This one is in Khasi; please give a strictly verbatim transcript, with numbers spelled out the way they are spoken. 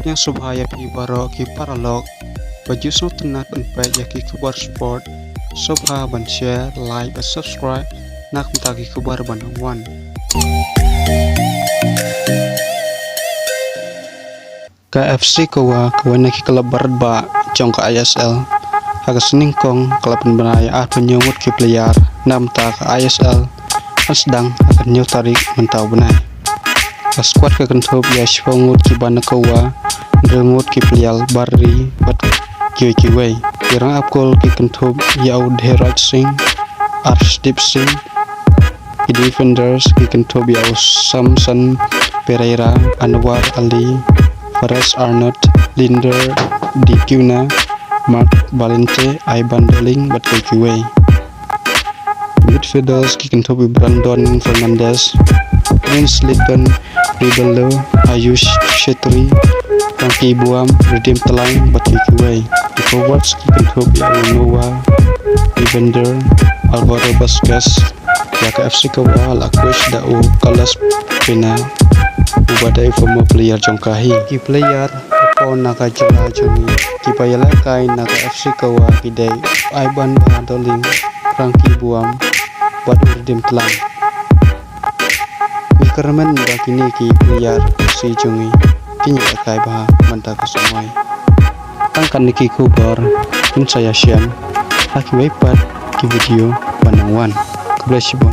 Ngi sngewbha ïa phi baroh ki paralok ba ju sngewtynnat ban peit ïa ki khubor sport, sngewbha ban share, like bad subscribe na ka bynta ki khubor ba nang wan. Ka FC Goa, kawei na ki club barit ba jong ka ISL, ha ka snyngkong ka la pynbna ïa arphew ngut ki player na ka bynta ka ISL, ban sdang ha ka hynñiew tarik mynta u bnai. Ka squad ka kynthup ïa shiphew ngut ki ba na Goa, hynriew ngut ki player bar ri bad kiwei kiwei. Ki rangap gol ki kynthup ïa u Dheraj Singh, Arshdeep Singh. Ki defenders ki kynthup ïa u Samson Pereira, Anwar Ali, Fares Arnott, Lynder De Cunha, Marc Valente, Ivan Doling bad kiwei kiwei. Midfielders ki kynthup ïa u Brandon Fernandes, Prince Leaton, Rivaldo, Ayush Chhetri, Frankie Buam, Redeem Tlang bad kiwei kiwei. Ki forwards ki kynthup ïa u Noah Evander, Alvaro Vasquez. Ïa ka FC Goa la coach da u Carlos Pena, uba dei former player jong ka hi. Ki player hapoh na ka jylla jong ngi kiba ïalehkai na ka FC Goa ki dei Ivan Doling, Frankie Buam bad u Redeem Tlang. Ngi kyrmen ba kine ki player Khasi jong ngi kin ïalehkai bha mynta ka samoi. Tang katne ki khubor, ngin sa ïashem ha kiwei pat ki video ba nang wan. Khublei shibun.